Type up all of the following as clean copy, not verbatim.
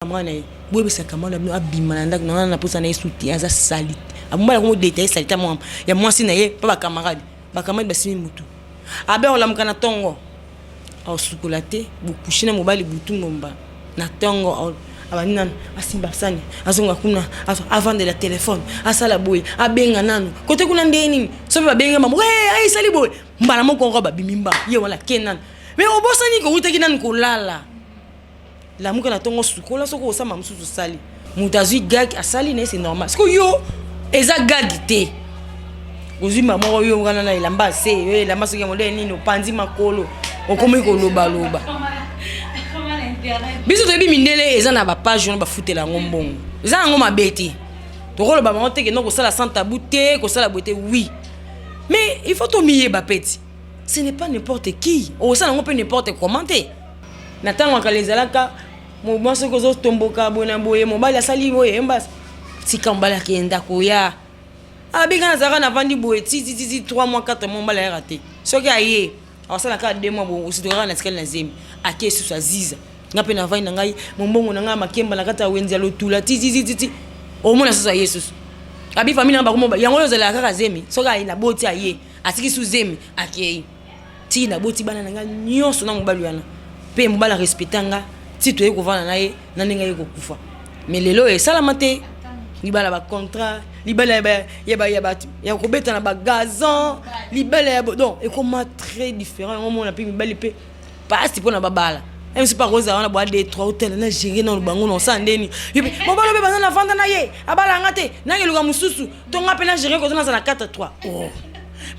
Mwana na ye, boyebisa camarade na bino abima na ndako na nga na posa na ye su te, aza salite. Mobali akomi kodetaille salite ya mwasi na ye mpa ba camarade. Ba camarade basimi mutu. Abe akolamuka na tongo, akosukola te, bocouche na mobali butu mobimba na tongo abandi nanu asimba sani, azonga kuna avandela telephone, asala boye, abenga nanu kote kuna ndenge nini, soki babengi ye mama hey, esali boye, mbala moko robe abimi mbangu, ye wana ake nanu, mais obosani kowutaki nanu kolala. Lamuka na tongo sukola soki osama mosusu osali. Moto azwi gag asali na ye c'est normal. Siko yo eza gag te. Ozwi mama moko yo wana na elamba se yo elamba soki ya modele nini opanzi makolo okomi kolobaloba. Biso toyebi mindele eza na ba page wana bafutela yango mbongo. Eza yango mabe te. Tokoloba bango te kende kosala sans tabou te, kosala boye te oui. Mais il faut tomiyeba peti. Ce n'est pas n'importe qui. Osala yango pe n'importe comment te. Na tango ya kala ezalaka mwasi soki ozotomboka boye na boye mobali asali boye embasi tika mobali akenda koya abika nazalaka navandi boye ti ti ti 3 mois 4 mois mobali ayaka te soki aye akosala kaka 2 mois boye osito kaka natikali na zemi ake susu aziza nga mpe navandi na ngai mombongo na ngai makemba na kati ya wenze ya lotula ti ti ti ti omona susu aye susu abi famille na bango yango oyo ozalaka kaka zemi soki aye naboti aye atiki su zemi akei Ti naboti bana na nga nyonso na mobali wana pe mobali a respecta nga ti toye kovanda na ye na ndenge aye kokufa mais lelo esalama te libala ba contrat libala ya kobeta na ba gazon libala ya donc ekoma très différent yango omona pe mibali pe pasi pona babala meme si par ozala wana bwa 2 3 otala na gérer na bango na osala ndeni mobali obe baza na vanda na ye abala nga te nakeluka mosusu to nga mpe na gérer koza nazala 4 3 oh.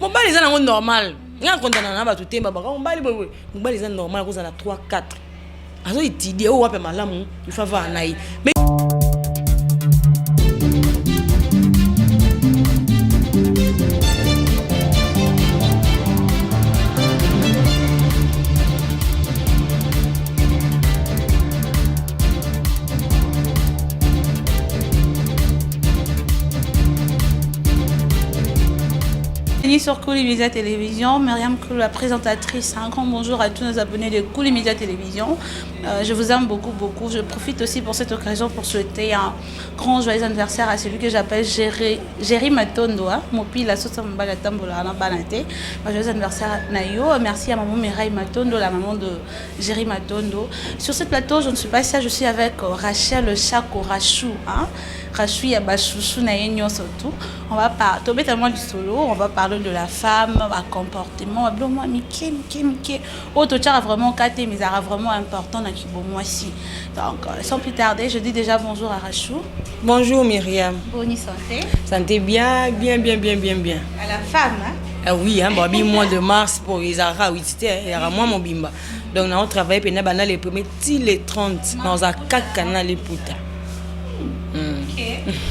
Mobali eza nango normal. Nga kondana na bato te babaka mobali boye boye. Mobali eza normal kozala 3 4. Azo étudier oyo wapi malamu il faut avoir na ye. Mais Sur Kouli Media Télévision, Myriam Koulou, la présentatrice. Un grand bonjour à tous nos abonnés de Kouli Media Télévision. Je vous aime beaucoup, beaucoup. Je profite aussi pour cette occasion pour souhaiter un grand joyeux anniversaire à celui que j'appelle Jerry, Jerry Matondo, hein, Mopi, la sauce Mbala Tambola, Banate. Joyeux anniversaire à Nayo. Merci à maman Mireille Matondo, la maman de Jerry Matondo. Sur ce plateau, je ne suis pas seule, je suis avec Rachel Chako Rachou. Hein? Rachou, il y a Bachouchou, surtout. On va parler, tobeta du solo, on va parler de la femme, ba comportement, ba moi mike mike mike. Oh, to vraiment kate, mais ça vraiment important dans kibo moi si. Donc, sans plus tarder, je dis déjà bonjour à Rachou. Bonjour Myriam. Bonne santé. Santé bien, bien, bien, bien, bien, bien. À la femme, hein? Ah oui, hein, bon, mois de mars pour ezalaka 8 te, ezalaka mois mobimba. Donc na travailler pena banda le premier ti le 30 naza kaka na liputa. Ok,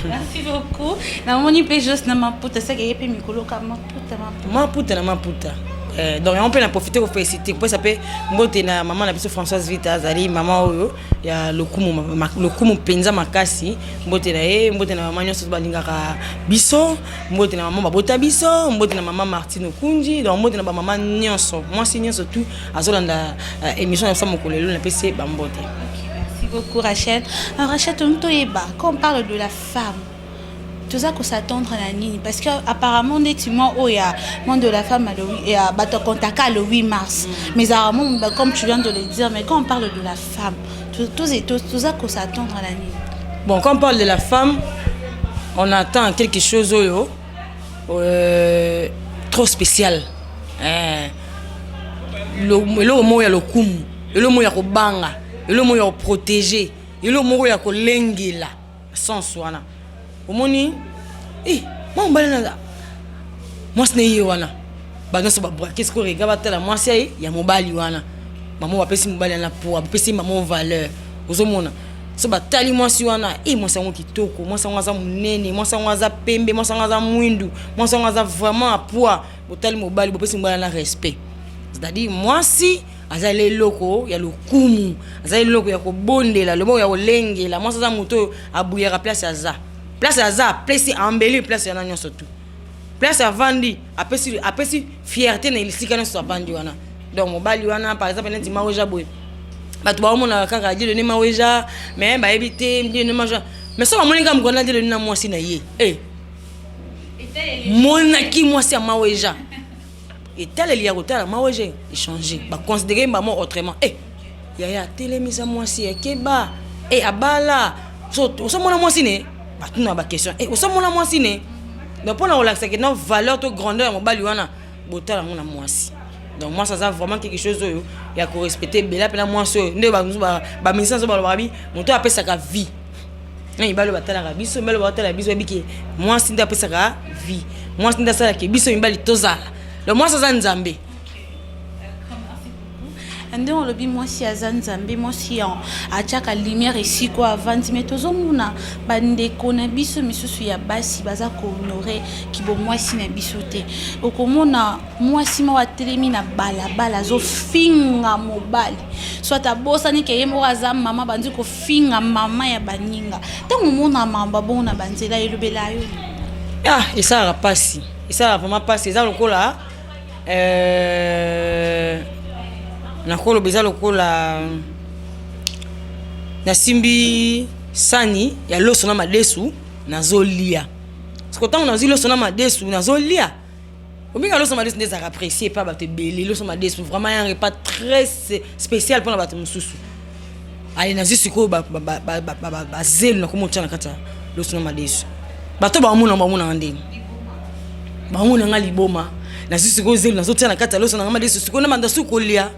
merci beaucoup. Namoni mpe jos na maputa seke ye mpe mikolo ka maputa maputa. Maputa na maputa. Eh, donc yango mpe na profite kofélicité kopesa mpe mbote na mama na biso Françoise Vita azali mama oyo ya lokumu lokumu mpenza makasi mbote na ye mbote na mama nyonso balingaka biso mbote na mama babota biso mbote na mama Martine Okunji donc mbote na bamama nyonso mwasi nyonso tout azolanda émission na biso mokolo lelo napesi ye bambote. Merci beaucoup Rachel. Alors Rachel, toyeba, quand on parle de la femme, toza ko s'attendre na nini parce que apparemment neti mwa oyo ya monde de la femme ya bato akontaka le 8 mars mais apparemment comme tu viens de le dire, mais quand on parle de la femme, toza ko s'attendre na nini? Bon, quand on parle de la femme, on attend quelque chose oyo trop spécial. Eloko moko ya lokumu, eloko moko ya kobanga, eloko moko ya koprotéger, eloko moko ya kolengela sens wana. Omoni eh mwa mobali na mwasi na ye wana bato nyonso babrake sikoyo rega batala mwasi ye ya mobali wana mama bapesi mobali wana poids bapesi mama valeur ozomona so batali mwasi wana e mwasi yango kitoko mwasi yango aza monene mwasi yango aza pembe mwasi yango aza mwindu mwasi yango aza vraiment a poids botali mobali bopesi mobali wana respect c'est-à-dire mwasi azali eloko ya lokumu azali eloko ya kobondela loboko ya kolengela mwasi aza moto oyo abuyaka place aza place aza apesi embellir place wana nyonso tu place avandi apesi apesi fierté na esika nyonso avandi wana donc mobali wana par exemple neti maoja boye Bato baomonaka kaka Dieudonné Maweja, mais bayebi te Dieudonné Maweja. Mais so bamoni kaka mokanda Dieudonné na mwasi na ye, e monaki mwasi ya Maweja, etaleli ya kotala Maweja échange, baconsidérer bango autrement. E yaya, atelemisa mwasi, akeba e abala. So osomona mwasi ne, batuna baquestion e osomona mwasi ne. Donc mpona kolakisaka na valeur to grandeur ya mobali wana, botala yango na mwasi. Donc mwasi aza vraiment quelque chose oyo ya korespecter ebele mpena. Mwasi oyo nde bamusicien so balobaka bi moto apesaka vie na mibali oyo batalaka biso. Mibali oyo batala biso bayebiki mwasi nde apesaka vie, mwasi nde asalaka biso mibali tozala. Donc mwasi aza Nzambe. Nde olobi mwasi aza Nzambe, mwasi atiaka lumière esika avandi. Me tozomona bandeko na biso misusu ya basi baza kohonorer kibomwasi na biso te. Okomona mwasi moko atelemi na balabala, azofinga mobali, soit abosani ke ye moko aza mama, bandi kofinga mama ya baninga. Ntango omona mamba bongo na banzela, elobela yo? Ah, esalaka mpasi, esalaka vraiment mpasi. Eza lokola nakoloba, eza lokola nasimbi sani ya loso na madesu, nazolia. Siko ntango nazwi loso na madesu, nazolia, obinga loso madesu nde ezalaka apprécié epa bato ebele. Loso madesu vraiment un repas très spécial mpona bato mosusu. Ale, nazwi sikoyo bazelu, nakomi otya na kati ya loso na madesu. Bato bamona, bamonaka ndeni, bamonanga liboma. Nazwi sikoyo zelu, nazotia na kati ya loso nanga madesu. Sikoyo nabanda su kolia.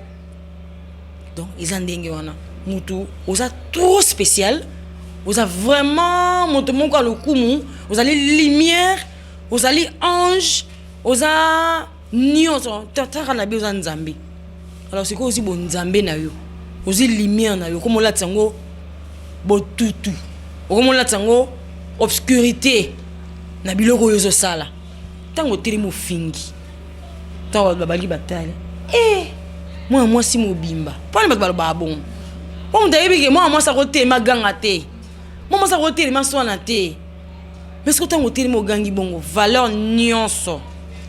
Donc eza ndenge wana, mutu oza trop spécial, oza vraiment moto moko ya lokumu, ozali lumière, ozali ange, oza nyonso taka na bi, oza Nzambe. Alors sikoyo ozwi bonzambe na yo, ozwi lumière na yo, okoma olatisa yango botutu, okoma olatisa yango obscurité na biloko oyo ozosala. Ntango otelemi, ofingi, ntango bato babangi batali e mwana mwasi mobimba, mpona bato balobaka bongo, mpo moto ayebi ke mwana mwasi akotelema ganga te, mwana mwasi akotelema swana te. Mais soki ntango otelemi, ogangi bongo, valeur nyonso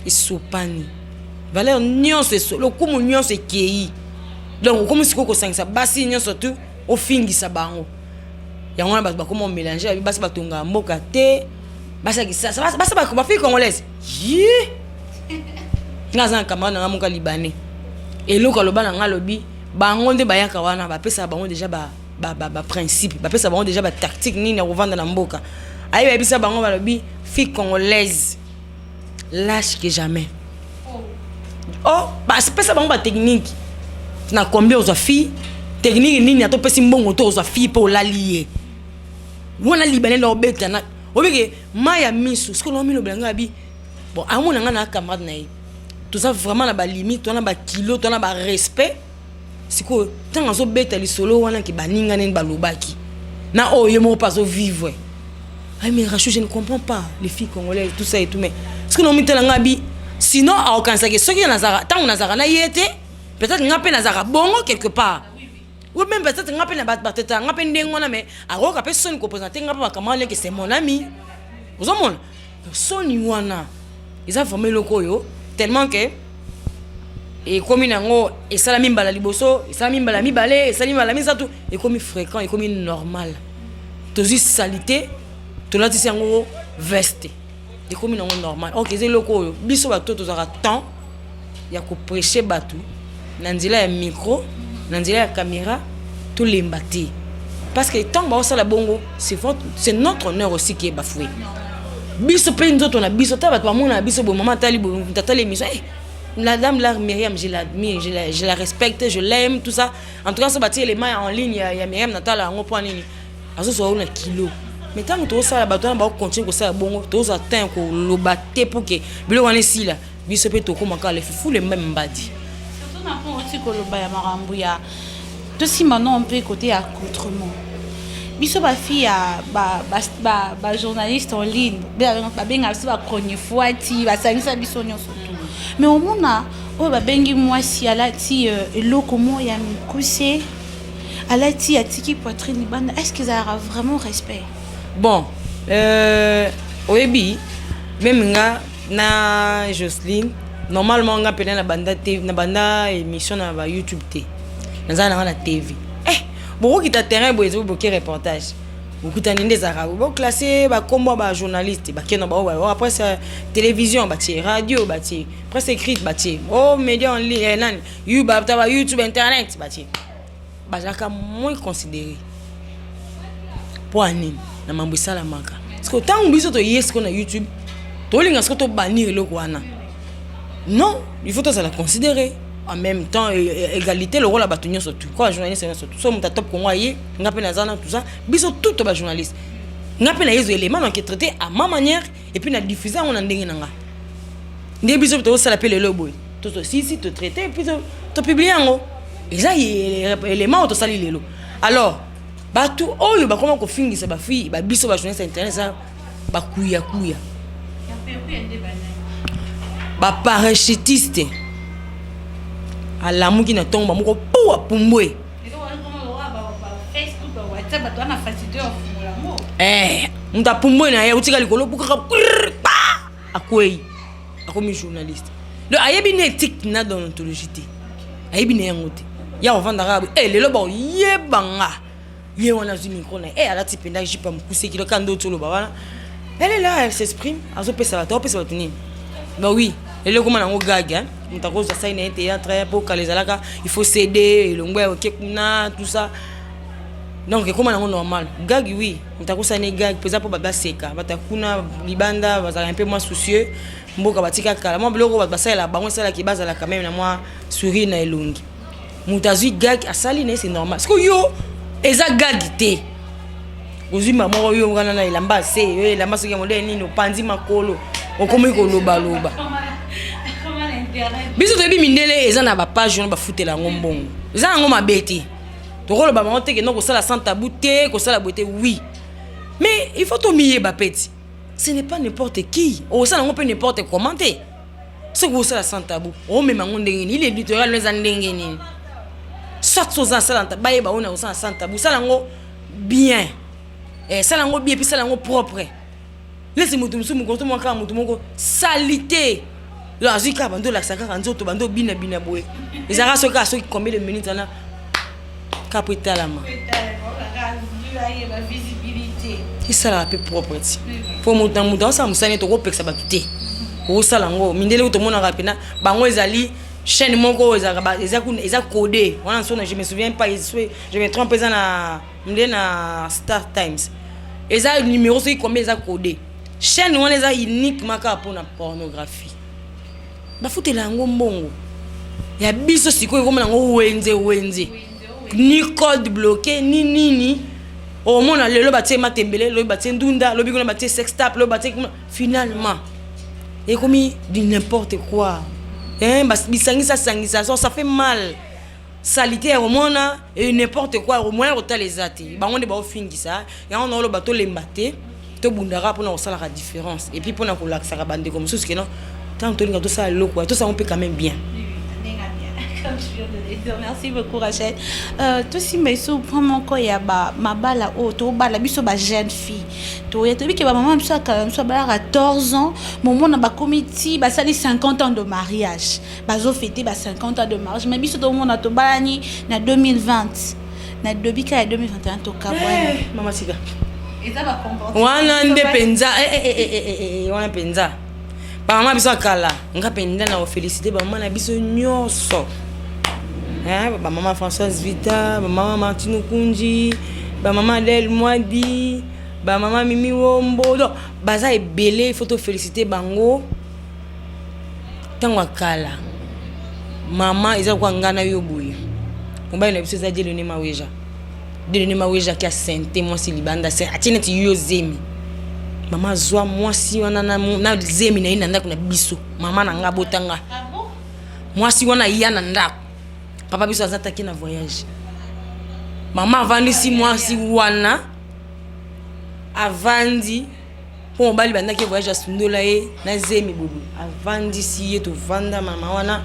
esopani, valeur nyonso, lokumu nyonso ekei. Donc okomi sikoyo kosangisa basi nyonso tu, ofingisa bango. Yango wana bato bakoma omélanger, babi basi batongaka mboka te, basi ya Kisasa, basi bafille congolaise ye. Nga aza na camarade na nga moko libanais, eloko aloba na nga, alobi bango nde bayaka wana, bapesaka bango déjà baprincipe, bapesaka bango déjà batactique nini ya kovanda na mboka. Ayebi, ayebisa bango, balobi fille congolaise lâche que jamais. Oh, bapesa bango batechnique na combien ozwa fille, technique nini, ata opesi mbongo to ozwa fille mpo olali ye wana. Libanais na obeta na obike mai ya miso. Sikoyo naomilobela ngai, abi bon, amona ngai na camarade na ye, toza vraiment na balimite, toza na bakilo, toza na barespect. Sikoyo ntango azobeta lisolo wana ke baninga nini balobaki na oyo ye moko mpe azovivre. Ay, mais Rachou, je ne comprends pas les filles congolaises, tout ça et tout. Mais ce que naomitala ngai abi, sinon akokanisaki soki nazalaka, ntango nazalaka na ye te, peut-être nga mpe nazalaka bongo quelque part, ou même peut-être nga mpe na bato bateta nga mpe ndenge wana. Mais akoyoka mpe soni koprésenter nga mpe makambo wana ke c'est mon ami. Ozomona soni wana eza vraiment eloko oyo tellement ke ekomi nango, esalami mbala liboso, esalami mbala mibale, esalami mbala misato, ekomi fréquent, ekomi normal. Tozwi salité, tolatisi yango veste, ekomi nango normal. Ok, eza eloko oyo biso bato tozalaka temps ya koprêcher bato na nzela ya micro, na nzela ya caméra, tolemba te, parce que ntango baosala bongo, c'est notre honneur aussi qui est bafoué. Biso mpe nzoto na biso, ta bato bamona na biso boye, mama atali boye, moto atali émission: hey, la dame là, Myriam, je l'admire, je la respecte, je l'aime, tout ça. En tout cas, so batie élément en ligne ya Myriam, natala yango mpo nini azozwa oyo na kilo. Mais ntango tozosala, bato wana bakocontinuer kosala bongo, tozozwa temps koloba te pour ke biloko wana esila. Biso mpe tokóma kaka lefufu le même mbadi. Surtout na mpo oti koloba ya makambo ya tosimba no mpe côté ya accoutrement, biso bafille ya bajournaliste en ligne, babengaka biso bachronifuati, basangisa biso nyonso tu. Mais omona oyo babengi mwasi alati eloko moko ya mikuse, alati, atiki poitrine libanda, est ce que ezalaka vraiment respect? Bon, oyebi, même nga na Jocelyne, normalement nga mpena na banda te, na banda émission na ba YouTube te, naza nanga na TV. Eh, bokokita terrain boye, ezoki boke reportage, bokutani nde ezalaka boclasse bakombo ya bajournaliste, bakenda bao après télévision, batie radio, batie presse écrite, batie o média en ligne, eh, nani ba YouTube, internet, batie. Bazalaka moins considéré mpo anini na mambo esalamaka. Parce que ntango biso toye sikoyo na YouTube, tolinga sikoyo tobannir eloko wana. Non, il faut tozala considéré en même temps, égalité lokola bato nyonso tu, kwa journaliste nyonso tu. So moto atop Kongo aye, nga mpe naza na tout ça, biso tout to bajournaliste, nga mpe nayezo élément, donc traité à ma manière et puis na diffuse yango na ndenge na nga. Nde biso tozosala mpe lelo boye, tosisi totraité, puis topublie yango, eza élément oyo tosali lelo. Alors bato oyo bakoma kofingisa bafille babiso bajournaliste ya internet, eza bakuyakuya, baparachutiste. Alamuki na ntongo, bamoko po apumbwe. Eh, moto apumbwe na ye, otika likolo bukaka, akwei, akomi journaliste. Donc ayebi na éthique na déontologie te, ayebi na yango te. Ya kovandaka, eh, lelo bakoyebanga ye wana, azwi micro na ye, eh, alati mpenza jupe ya mokuse kilo ka nde oti oloba wana. Elle est là, elle s'exprime, azopesa bato, azopesa bato nini? Bah oui, lelo ekoma nango gag. Moto akozwa sai na ye théâtre, mpo kala ezalaka il faut céder elongo ya oke kuna, tout ça. Donc ekóma nango normal, gag. Oui, moto akosala ne gag mpo eza mpo bato baseka. Bato ya kuna libanda bazalaka mpe mwa soucieux, mboka batika kala, mwa biloko bato basalela bango esalaki bazala quand même na mwa sourire na elongi. Moto azwi gag, asali na ye, c'est normal. Sikoyo yo eza gag te, ozwi mama moko yo wana na elamba ase yo, elamba soki ya modele nini, opanzi makolo, okomi kolobaloba. Biso toyebi mindele eza na bapage wana, bafutela yango mbongo, eza yango mabe te. Tokoloba bango te kende kosala sans tabou te, kosala boye te. Oui, mais il faut tomiyeba peti, ce n'est pas n'importe qui okosala yango mpe n'importe comment te. Soki osala sans tabou, omema yango ndenge nini? Ile éditorial no eza ndenge nini? Soit so oza asala, bayeba oyo na kosala sans tabou, sala yango bien, eh, sala yango bien, puis sala yango propre. Lesi moto mosusu, mokolo to mwa kaka moto moko sali te, azwi kaka bando olakisa kaka nzoto, bando obinabina boye. Ezalaka soki kaka soki combien de minutes wana kaka po etalama, esalaka mpe propre ti po moto na moto aosala mosala. Tokopekisa bato te okosala yango. Mindele tomonaka mpena bango ezali chaîne moko oyo ezalaka eza codé wana. So je me souviens pas, je me trompe, eza na nde na Star Times, eza numéro soki combien, eza codé. Chaîne wana eza uniquement kaka mpona pornographie, bafutela yango mbongo. Ya biso sikoyo ekomona yango wenze wenze, ni code bloqué ni nini. Omona lelo batie matembele, lobi batie ndunda, lobi kuna batie sextape, lobi batie kuna. Finalement ekomi du n'importe quoi, hein, bisangisa sangisa, ça fait mal. Salité ya komona et n'importe quoi, moyen kotala eza te. Bango nde baofingisa yango. Na oloba tolemba te, tobundaka mpona kosalaka différence et puis mpona kolakisaka bandeko mosusu keno ntango tolinga tosala eloko, tosala mpe quand même bien. Comme je viens de le dire. Merci beaucoup, Rachel. Tosimba eso point moko ya ba mabala oyo tobala biso ba jeune fille. Toya toyebi ke bamama biso akala biso abalaka 14 ans, momona bakomi ti basali 50 ans de mariage, bazofete ba 50 ans de mariage. Mais biso tomona tobalani na 2020, na début ya 2021 tokabwani. Mama sika. Eza bacomportement wana nde mpenza, wana mpenza bamama biso akala. Nga mpenza na kofélicité bamama na biso nyonso, bamama Françoise Vita, bamama Martine Okunji, bamama Adele Mwadi, bamama Mimi Wombo. Donc baza ebele, il faut tofélicité bango. Ntango ya kala, mama eza lokola ngai na yo boye, mobali na biso eza Dielone Maweja. Dielone Maweja aki asente mwasi libanda, atie neti yo zemi. Mama azwa mwasi wana na zemi na ye na ndako na biso. Mama na nga abotanga mwasi wana, ya na ndako papa biso aza taki na voyage. Mama avandisi mwasi wana, avandi mpo mobali bandaki voyage, asundola ye na zemi bobo, avandisi ye. Tovanda mama wana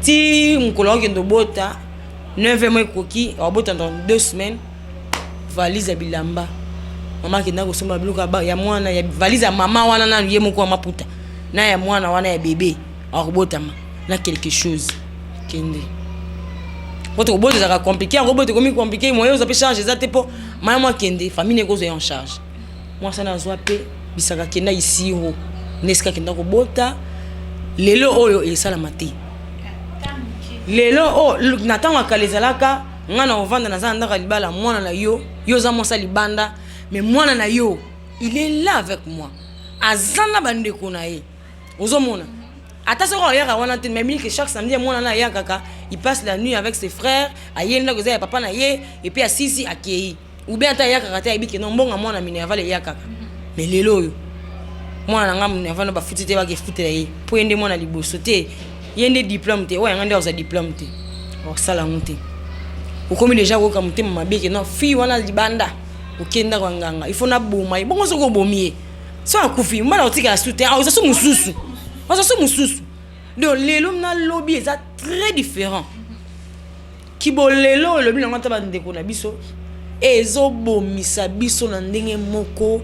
ti mokolo akokende obota, 9 mois ekoki, akobota dans 2 semaines. Valise ya bilamba, mama akenda kosomba biloko ya mwana, ya valise ya mama wana nanu ye moko ya maputa na ya mwana wana ya bebe akobotama na quelque chose. Kende Po tokobota ezalaka compliqué, yango boye tokomi compliqué, moyen ozwa mpe charge eza te, mpo maya mwa akende, famille ekozwa ye en charge. Mwasi wana azwa mpe bisaka, akenda Isiro, nde esika akenda kobota. Lelo oyo esalama te. Lelo oyo, na ntango ya kala, ezalaka ngai na kovanda, naza na ndako ya libala, mwana na yo, yo oza mwasi ya libanda, mais mwana na yo, il est là avec moi, aza na bandeko na ye. Ozomona, ata soki ayaka wana te, mais mingi, chaque samedi ya mwana na ayakaka, il passe la nuit avec ses frères, aye ndako eza ya papa na ye, et puis asisi, akei. Ou bien ata ayakaka te, ayebi ke non, mbongo mwana minerval eyakaka. Mais lelo oyo, mwana na nga minerval no bafuti te, bakefutela ye mpo ye nde mwana liboso te, ye nde diplôme te, oyo yanga nde azwa diplôme te, osala yango te. Okomi déjà koyoka motema mabe ke non, fille wana libanda, okendaka ya nganga, il faut naboma ye. Bongo soki obomi ye, so akufi, mobali akotikala su te, oza so mosusu, oza so mosusu. Donc lelo nalobi eza très différent. Kibolelo elobi nango, ata bandeko na biso, ezobomisa biso na ndenge moko.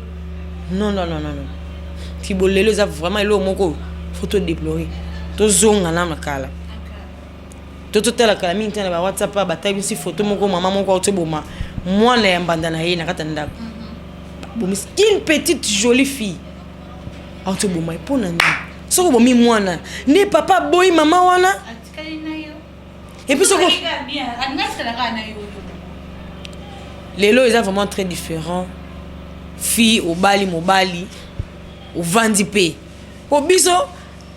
Non, non, non, non, non, kibolelo eza vraiment eloko moko faut todéplorer. Tozonga na makala to totala kala mingi te na baWhatsApp, batali bisi photo moko, mama moko auti oboma mwana ya mbanda na ye na kati ya ndako. Bomisi une petite jolie fille, auti oboma ye. Mpo na nini? Soki obomi mwana nde papa aboyi mama wana, et puis soki lelo eza vraiment très différent. Fille obali mobali, ovandi mpe po biso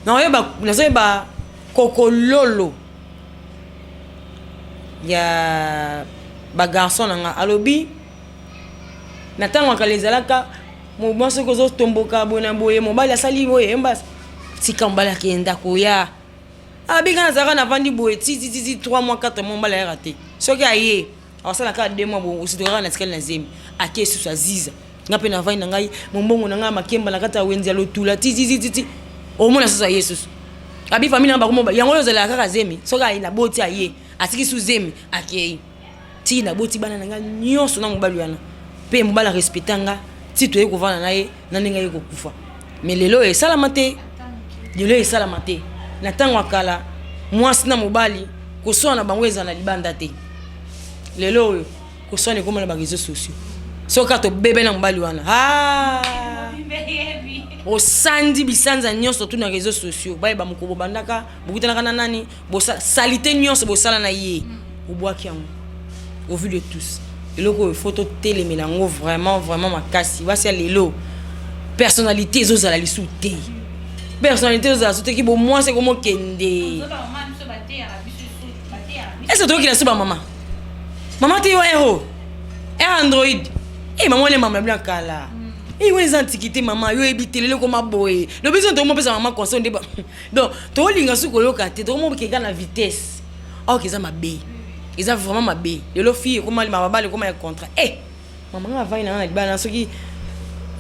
nazoyeba kokololo ya bagarçon na nga. Alobi na ntango ya kala ezalaka mwa soki ozotomboka boye na boye, mobali asali boye, yemba tika mobali akenda koya. Abi nga nazalaka, navandi boye ti 3 mois, 4 mois, mobali ayaka te. Soki aye, akosala kaka 2 mois boye, osito kaka natikali na zemi, ake susu aziza. Nga mpe navandi na ngai, mombongo na ngai makemba na kati ya wenze ya lotula ti omona susu aye susu. Abi famille na bango yango oyo ozalaka kaka zemi. Soki aye, naboti, aye, atiki su zemi, akei ti naboti bana na ngai nyonso na mobali wana. Mpe mobali arespecta nga ti toye kovanda na ye na ndenge aye kokufa. Mais lelo oyo esalama te, lelo esalama te. Na ntango ya kala, mwasi na mobali koswana na bango ezala na libanda te. Lelo oyo koswana ekóma na baréseaux sociaux. Soki kaka tobebe na mobali wana, osandi bisanza nyonso tu na réseaux sociaux, bayeba mokolo bobandaka, bokutanaka na nani, saleté nyonso bosala na ye, obwaki yango au vu de tous. Eloko oyo faut totelemela yango vraiment, vraiment makasi. Basi ya lelo, personnalité ezozala lisu te, personnalité ezozala su te. Ki bomwasi ekomokende ese toyokila so bamama mama te yo ero ere Android e mama wana, mama na kala e wana eza antiquité. Mama, yo oyebi te lelo ekoma boye. Donc biso tokomopesa mama conseil nde. Donc tokolinga su koyoka te, tokomokeka na vitesse or eza mabe, eza vraiment mabe. Lelo fille ekoma mababala, ekoma ya contrat. E mama nga avai na nga na libala, soki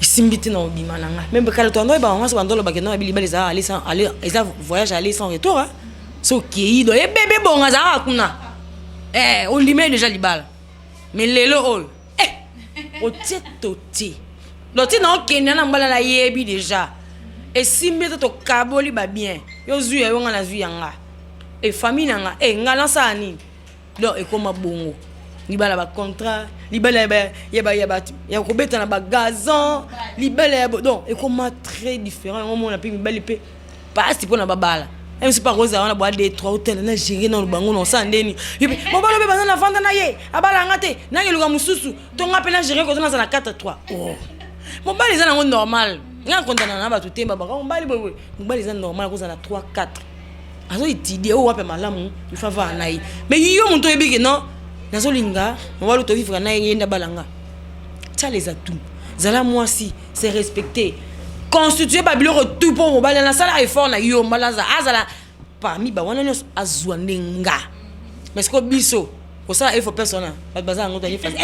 esimbi te na obima na nga. Même kala to ando oyeba so bando olobaki no, libala eza aller, eza voyage aller sans retour. So okei do ebebe bongo azalaka kuna, ondima déjà libala. Mais lelo oyo otie totie donc ntina okende na mbala, nayebi déjà esimbi te, tokaboli babien, yo zwi ya yo, nga nazwi ya nga, e famille na nga, e nga nasala nini? Donc ekóma bongo, libala bacontrat, libala ya kobeta na bagazon, libala ya. Donc ekóma très différent. Yango mona mpe mibali mpe pasi mpo na babala mosu mpe akozala wana boa de trois otala na gérer na bango na osala ndeni. Mobali obe baza na vanda na ye, abalanga te, nakeluka mosusu to nga mpe na gérer koza naza na 4 3. Oh, mobali eza nango normal. Nga kondana na bato te, babaka mobali boye. Mobali eza normal akozala na 3 4, azoétudier oyo wape malamu, il faut avaa na ye. Mais yo moto oyebi ke non, nazolinga mobali tovivre na ye, ye nde abalanga, tia les atouts, zala mwasi, se respecter, constituer babiloko tout mpo mobali nasala effort na yo, mobali azala parmi bawana nyonso, azwa nde nga. Mais sikoyo biso kosala effort persona, bato baza yango tani fasi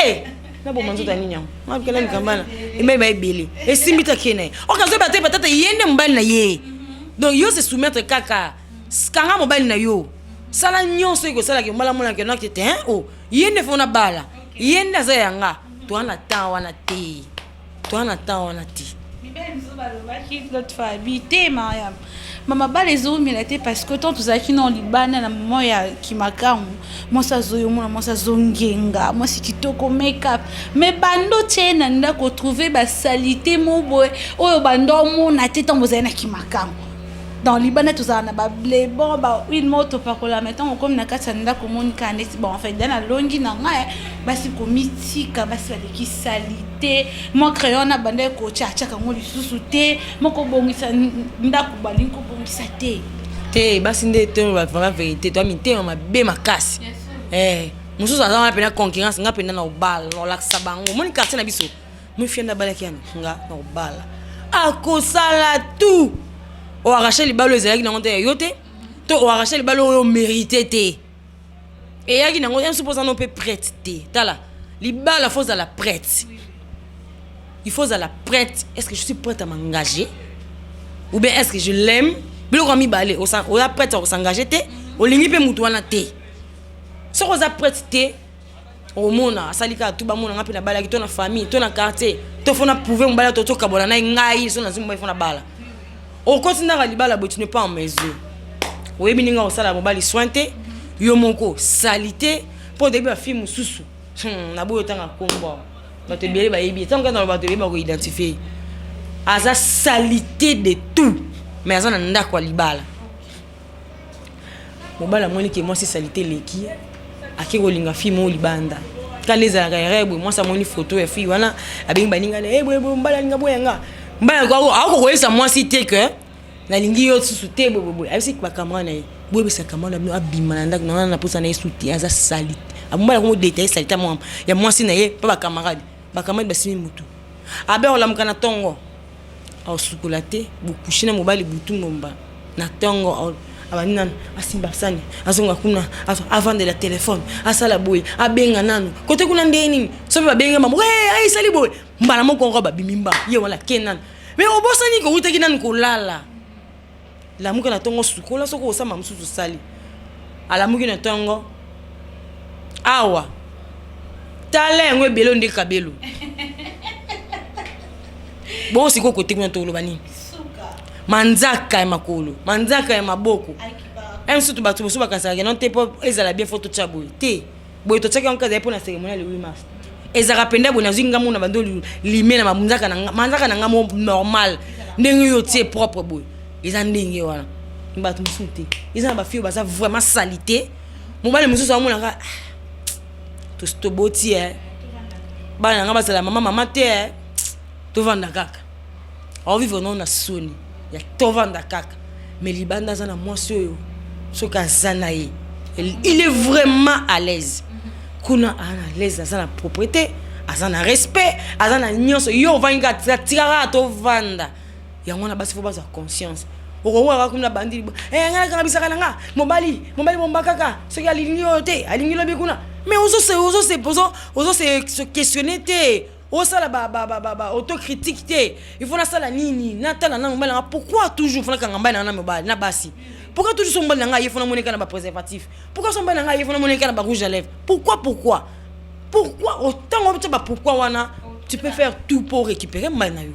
naboma nzoto ya nini yango ngabikela likambana emai ebele esimbi take na ye ok, azoyeba te peut-être ye nde mobali na ye. Donc yo se soumettre kaka, kanga mobali na yo, sala nyonso ekosalaka mobali amonaka noke te o ye nde fo na bala, ye nde aza yanga. Toza na temps wana te, toza na temps wana te. Balobaki l'autre fois abi te, Mariam, mama, bala ezomela te, parce que tant tozalaki na libanda na moment ya kimakangu, mwasi azoyomona, mwasi azongenga, mwasi kitoko, make-up, mais bando tie na ndako, trouve basaleté mo boye oyo bando omona te ntango bozali na kimakangu. Dans libanda tozala na bablebon, bahuile moko topakola, mais ntango okomi na kati ya ndako, omoni kaka neti bon, en fait da nalongi na ngai. Basi komitika, basi baleki saleté. Mwa crayon na banda ekotya, atiaka yango lisusu te. Moko obongisa ndako, balingi kobongisa te. Te, basi nde te, vraiment vérité, toa mitema mabe makasi. Mosusu aza wana mpena concurrence. Nga mpenza na obala, na olakisa bango. Omoni quartier na biso, mofianda abalaki yana nga na obala, akosala tout oarrache libala oyo ezalaki nango te ya yo te, to oarrache libala oyo mérité te, eyaki nango ya mosusu, mpo oza no mpe prête te. Tala, libala faut ozala prête, il faut ozala prête. Est ce que je suis prête à m'engager ou bien est ce que je l'aime? Biloko ya mibale, oza prête ya kosengage te, olingi mpe motu wana te. Soki oza prête te, omona asali kaka tu, bamona nga mpe nabalaki, to na famille, to na quartier, to faut na prouver mobali, to tokabola na ye. Ngai so nazwi mobali, faut na bala. Okoti ndaka libala boye, tu n'es pas en mesure, oyebi ndenge osala mobali soin te, yo moko sali te, mpo oyebi bafille mosusu. Naboyi otanga nkombo awa, bato ebele bayebi. Ntango kaka na bato ebele bakoidentifie, aza salité de tout, mais aza na ndako ya libala. Mobali amoni ke mwasi salité eleki, ake kolinga fille moko libanda. Kanda ezalaka erreur boye. Mwasi amoni photo ya fille wana, abengi baninga na ye boye boye, mobali alinga boyanga. Mobali akoki koyebisa mwasi te ke nalingi yo susu te, boye boye. Ayebisi bacamarade na ye, boyebisa camarade na bino abima na ndako nanga, na posa na ye su te, aza sali. Mobali akomo détailler saleté ya mwasi na ye mpo bacamarade. Bacamarade basimi motu abe olamuka na ntongo, aosukola te, bokushe na mobali butu ngomba. Na ntongo abandi nanu, asimba sani, azonga kuna, avandela telefone, asala boye, abenga nanu kote kuna ndenge nini. So mpe babenga bango, esali boye, mbala moko ngo babimi mba ye wana ke nanu. Mais obosani kowutaki nanu kolala. Lamuka na ntongo, sukola, soki osamba mosusu osali. Alamuki na ntongo awa, tala yango ebele nde kabelo. Bongo sikoyo kote kuna tokoloba nini? Manzaka ya makolo, manzaka ya maboko mosusu. Bato mosusu bakanisaka keno te, mpo ezala bien faut totya boye te. Boye totiaki yango ezali mpona cérémonie le 8 mars. Ezalaka mpenza boye. Nazwi ngambo na bando lime na manzaka na ngambo normal, ndenge oyo otie propre boye, eza ndenge wana. Bato mosusu te, eza na bafille baza vraiment salité. Mobali mosusu amonaka toboti e bana na nga bazala mama mama te, tovanda kaka, aovivre nao na soni ya tovanda kaka. Mais libanda aza na mwasi oyo soki aza na ye, il est vraiment à l'aise kuna, aza na l'aise, aza na propreté, aza na respect, aza na nyonso. Yo ovandi kaka, tika kaka tovanda. Yango wana basi faut bazwa conscience. Okowaka kuna bandi, ngai nakanga bisaka na nga mobali, mobali bomba kaka soki alingi oyo te, alingi lobi kuna. Mais ozo se questionner te, osala ba autocritique te. Il faut nasala nini? Natala na mobali nanga. Pourquoi toujours faut nakanga mobali nanga na mobali na basi? Pourquoi toujours so mobali nanga ye faut namoneka na bapréservatif? Pourquoi so mobali nanga ye faut namoneka na barouge à lèvres? Pourquoi, pourquoi, pourquoi? Otango otia bapourquoi wana, tu peux faire tout pour récupérer mobali na yo.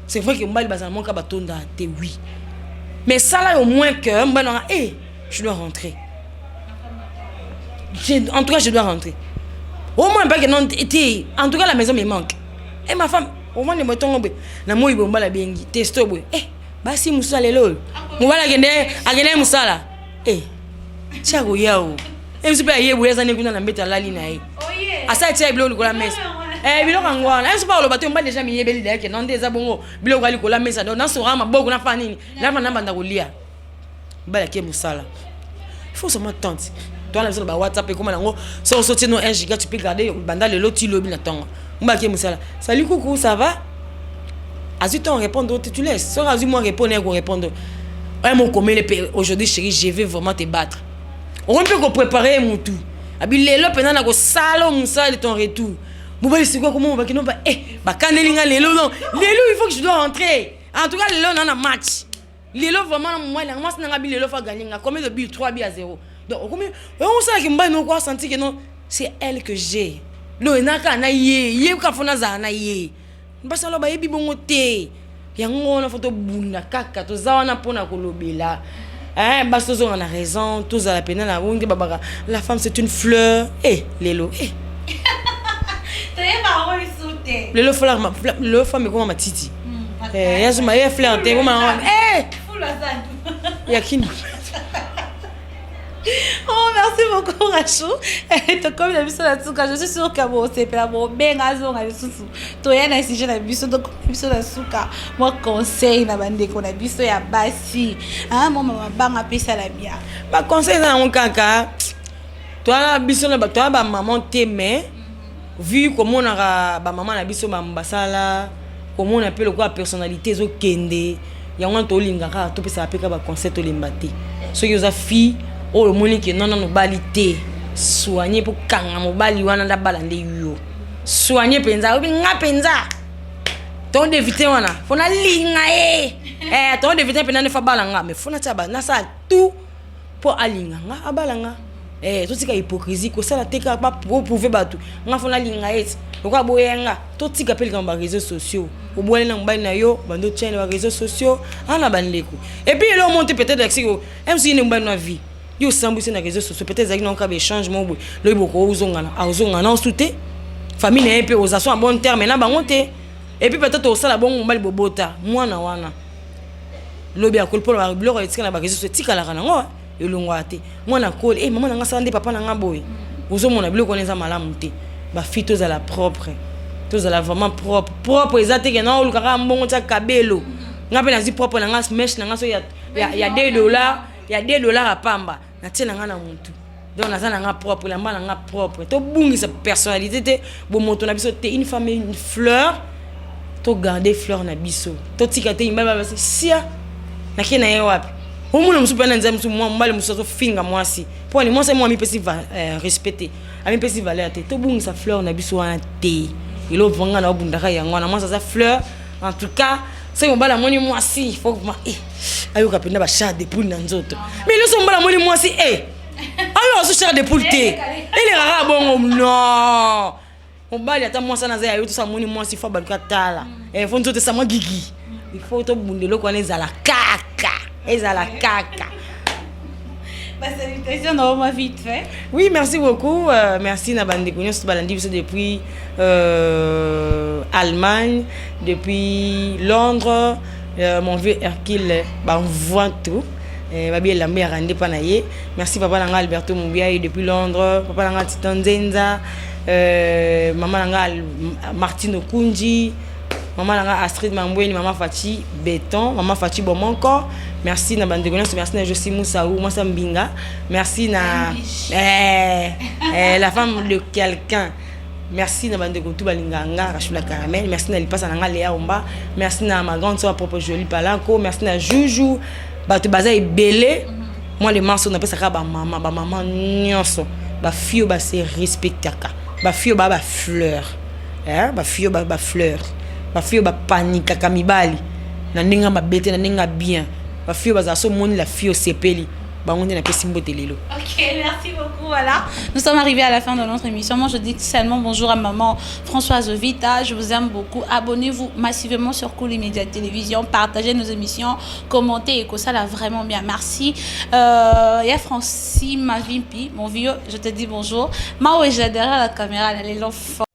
C'est vrai que mobali bazala moka batonda te, oui, mais sala au moins que mobali nanga, eh, je dois rentrer, en tout cas je dois rentrer au moins pas que non te. En tout cas la maison me manque et ma femme au moins ne motongo boye na moi boye. Mobali abengi testo boye, eh, basi mosala lelo oyo, mobali akende, akende mosala, eh, tia koya o e biso mpe aye boye, aza nde kuna na mbeto, alali na ye, asala tia biloko likolo ya mesa. Eh, biloko yango wana biso mpe aloba te. Mobali deja miyebeli dayake non nde eza bongo, biloko ya likolo ya mesa. Donc nasokaka maboko, nafa nini, nafa nabanda kolia. Mobali ake mosala, il faut seulement tante towana biso na ba WhatsApp ekoma nango. Soki osotie no 1 giga, tu peux garder banda lelo ti lobi na ntongo. Mobali ake mosala, salut, coucou, ça va? Azwi temps répondre te, tu laisses. Soki azwi mwa répondre, ye korépondre oya mokomele mpe: aujourd'hui chéri, je vais vraiment te battre. Okomi mpe kopréparer ye mutu abi lelo mpenza na kosala mosala de ton retour. Mobali sikoyo komona bakino ba, eh, bakandeli nga lelo. Non, lelo il faut que je dois rentrer. En tout cas lelo na match lelo vraiment na mobali nanga, mwasi nanga bi lelo faut gagner nga. Combien de buts? 3 buts à 0. Donc okomi osalaki mobali noko asanti que non, c'est elle que j'ai. Donc enaka na ye, ye kaka faut nazala na ye. Basala bayebi bongo te. Yango wana faut tobunda kaka, toza wana mpona kolobela. Basi tozonga na raison, tozala pena na bonge. Babaka la femme, c'est une fleur. Lelo Toyeba yango lisusu te. Lelo fleur, lelo femme ekoma matiti. Yazoma ye fleur te, ekoma ya kini. Oh, merci beaucoup, Rachou. Tokomi na biso na suka. Je suis sûre que bosepela, bobenga azonga lisusu. Toya na sujet na biso, tokomi na biso na suka. Mwa conseil na bandeko na biso ya basi. Ah, mwa mama banga apesala bien. Baconseil eza yango kaka toala biso na toala bamama te, mais vu komonaka bamama na biso basala, komona mpe lokola personnalité ezokende, yango wana tolinga kaka topesaka mpe kaka baconseil. Tolemba te. Soki oza fille oyo omoni ke nano mobali te, soigne mpo kanga mobali wana nde abala nde yo. Soigne mpenza, oyebi nga mpenza ton dévité wana, faut nalinga ye, ton dévité mpenza nde faut abala nga, mais faut natia nasala tout mpo alinga nga, abala nga. Totika hypocrisie, kosala te kaka baprouve bato. Nga faut nalinga ye ti lokola boyenga. Totika mpe likambo baréseaux sociaux. Obwani na mobali na yo, bando otia na baréseaux sociaux ana bandeko. Et puis elo omonte peut-être akisiki mc ne mobali na vie yo osambwisi na réseaux sociaux, peut-être ezalaki nango kaka baéchange moko boye. Loyi boko ozongana, azongana na osu te, famille na ye mpe oza so en bon terme na bango te. Et puis peut-être osala bongo, mobali bobota mwana wana, lobi akoli, mpona biloko etika na baréseaux sociaux etikalaka nango, elongwaka te. Mwana akoli, e mama na nga sala nde papa na nga boye. Ozomona biloko wana eza malamu te. Bafille, tozala propre, tozala vraiment propre. Propre eza te ke na olukaka mbongo tia kabelo. Nga mpe nazwi propre na nga, mèche na nga so ya 2 $, ya 2 $ apamba, natie na nga na motu. Donc naza na nga propre, elamba na nga propre. Tobungisa personnalité te, bomoto na biso te. Une femme, une fleur. Togarde fleur na biso, totika te mibali basi sia nake na ye wapi. Omona mosusu mpe na nzambe mosusu, mobali mosusu azofinga mwasi mpo ani mwasi mo amipesi respect te, amipesi valeur te. Tobungisa fleur na biso wana te. Elo vanga na obundaka yango wana, mwasi aza fleur. En tout cas, soki mobali amoni mwasi, faut ayoka mpenza bachair de poule na nzoto. Mais nyonso mobali amoni mwasi, ayoka so chair de poule te, elekaka bongo. Non, mobali ata mwasi wana aza ya yo, tosa amoni mwasi, faut baluka tala, faut nzoto esa mwa gigi. Il faut tobunda eloko wana, ezala kaka, ezala kaka. Salutations normalement vite fait. Oui, merci beaucoup. Merci na bandeko nyonso balandi biso depuis Allemagne, depuis Londres, mon vieux Hercule banvoie tout. Babi elamba ya rande mpa na ye. Merci papa na nga Alberto Mobiai depuis Londres, papa na nga Titan Nzenza, mama na nga Martine Okunji, mama na nga Astrid Mambweni, mama Faci Béton, mama Faci Bomoko. Merci na bandeko nyonso. Merci na Josi Moussaou, mwasa Mbinga. Merci na la femme de quelqu'un. Merci na bandeko tu balingaka nga Rachula Caramel. Merci na lipasa na nga Léa Omba. Merci na ma grande soeur propre Jolie Palanco. Merci na Juju. Bato baza ebele. Moi le mars napesaka bamama, bamama nyonso, bafille oyo base respectaka, bafille oyo baa bafleur, bafille oyo bafleur, bafille oyo bapanikaka mibali na ndenge mabe te, na ndenge ya bien, bafille oyo bazala so omoni la fille osepeli, bango nde napesi mbote lelo. Ok, merci beaucoup. Voilà, nous sommes arrivés à la fin de notre émission. Moi, je dis seulement bonjour à maman Françoise Vita. Je vous aime beaucoup. Abonnez-vous massivement sur Cool Média Télévision. Partagez nos émissions, commentez et que ça l'a vraiment bien. Merci. Il y a Francis Mavimpi, mon vieux, je te dis bonjour. Mao est derrière la caméra, elle est l'enfant.